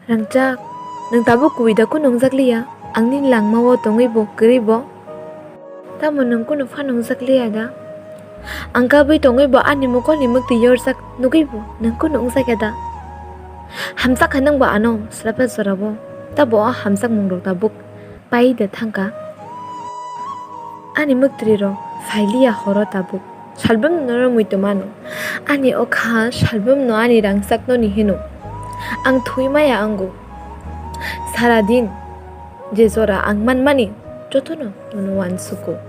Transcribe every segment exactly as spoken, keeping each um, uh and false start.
Rangchak, nwng tabuk kubui da kunu wngjak liya? Ang nini langma-o tongwi bo, kwrwi bo? Tamo nwng kunu phano wngjak liya da? Ang kabwi tongwi bo ani mokolni mwktwi yorjak nugwi bo nwng kunu wngjak ya da? Hamjak kha nwng bo ano swlaipa jora-o, tabo o hamjakmungrok tabuk pai da thangkha. Ani mwktwirok phailiya horo tabuk. Salbumno no muitu mano. Ani o kha salbumno ani rangchakno ni hino. Ang thwi maya ango. Sara din je jora ang manmani jotono nono uansugo.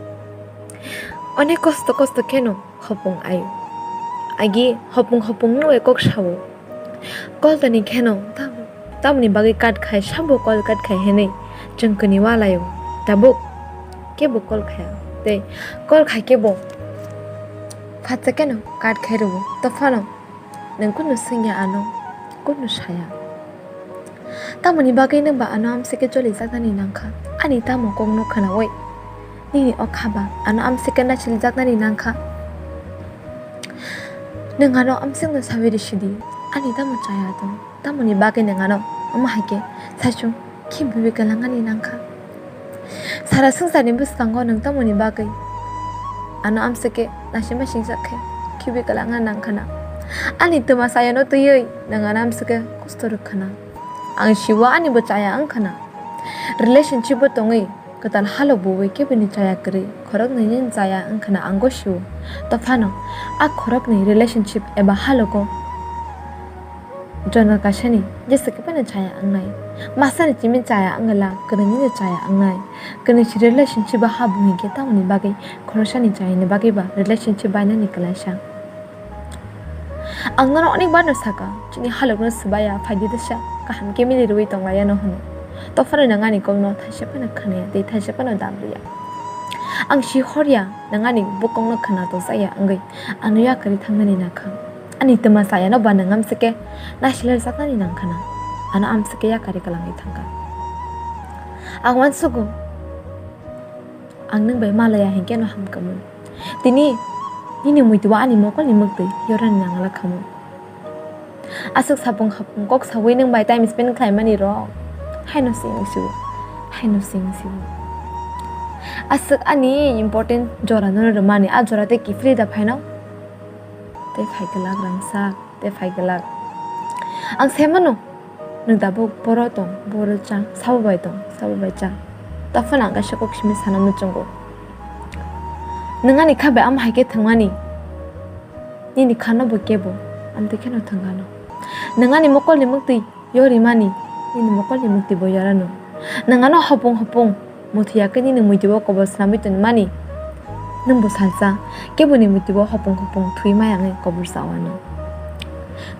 Onek kosto kosto kheno hopung ayo. Agi hopung hopung no kok sao. Call tani kheno tam-, tamoni bagwi kat khai, sabo call kat khai hinwi chwng kwnwi walaio. Tabuk kebo call khaya. Tei call khai kebo phatsa kheno kat khai rwo. Tophano nwng kunu swngya ano, kunu saya. Tamoni bagwi nwng ba ano amsike cholijaknani nangkha? Ani tamo kokno khwnawi nini o kha ba ano amsike naisilijaknani nangkha? Nwng ano amswkno sawi rw sidi, ani tamo chaya tong? Tamoni bagwi nwng ano omo hai khe saichung khibiwi kwlangani nangkha? Sara swngcharni bwskango nwng tamoni bagwi ano amswk khe naisingma singsa khe khibiwi kwlangna nangkha na? Ani twma sayano twiwi nwng ano amswk khe kosto rwkha na? Ang siwo ani bo chaya wngkha na? Relationship o tongwi kwtal halok buwi keboni chaya kwrwi, khoroknwi ni chaya wngkhana ang go sio. Tophano a khoroknwi relationship eba halogo jona kaisani jesa khe phano chaya wngnai. Masani chimi chaya wngla, kwrwngni no chaya wngnai. Kwrwngni si relationship o habu hinkhe tamoni bagwi khoroksani chayani bagwi ba relationship bainani kwlaisa. Ang nono onek bar no saka, chini halok no swbaiya, phaidi disa, kaham khe mili rwui tong laiya no hwno. Tophano nang ani kok no thaisa phano khwnaya tei thaisa phano dam rwya. Ang si horya, nang ani bukong no khwna tong chaya wngwi ano yakarwi thangnani nangkha. Ani twma chaya no ba nang amswk khe naisler jaknani nangkha na, ano amswk khe yakarwi kwlangwi thangkha. Ang uansugo, ang nwng bai malaya hinkhe no hamkhamu. Tini nini muitu o ani mokolni mwktwi yorani nangla khamu. Aswk sapung hapung kok sawi nwng bai time spend khlaimani rok haino sing siwo, haino sing siwo. Aswk ani important jora no rwmani, a jora tei kiphilwi da phaino? Tei phai kwlak rangchak. Tei phai kwlak. Ang sai mano, nwng tabuk boro tong, boro cha, sabo bai tong, sabo bai cha. Tophano ang kaisa kok simi sana muchungo. Nwng ani kha bai ama hai khe thwngmani, nini kha no bo kebo, amtwi kheno thwngano. Nwng ani mokolni mwktwi yorimani, nini mokolni mwktwi bo yorano. Nwng ano hopung hopung muthuyakhe nini muitu o kobor swnamwi tonmani. Nwng bo salsa, keboni muitu o hopung hopung thwi maya wngwi kobor sa wano.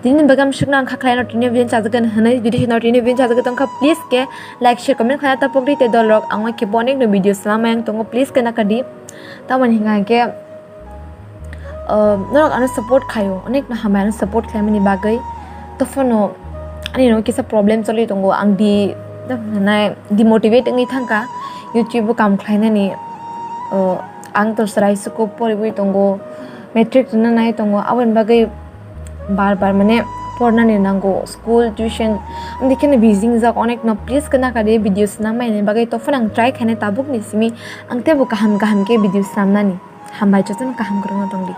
Tini bagam swkna ang kha khlaino tini video chajagani hwnwi, jodi hino tini video chajagwi tongkha, please khe like, share, comment khlaina tapokdi tei dolrok ang khe bo onekno video swlamai ang tongo, please khe nakadi. Tamoni hwnka khe, uh, norok ano support khaio, onekno hambai ano support khlaimani bagwi. Tophano ani no kisa problem choli tongo, ang di, nai demotivate wngwi thangkha YouTube o kam khlainani. Uh, ang to chwrai school poriwi tongo, matric rwna nai tongo, aboni bagwi bar bar mane pornani nango, school, tuition, amtwi kheno busy wngjak onekno. Please khe nakadi video swnamani bagwi, tophano ang try khainai tabukni simi, ang teibo kaham kaham khe video swnamnani. Hambai, jotono kaham kwrwngno tongdi.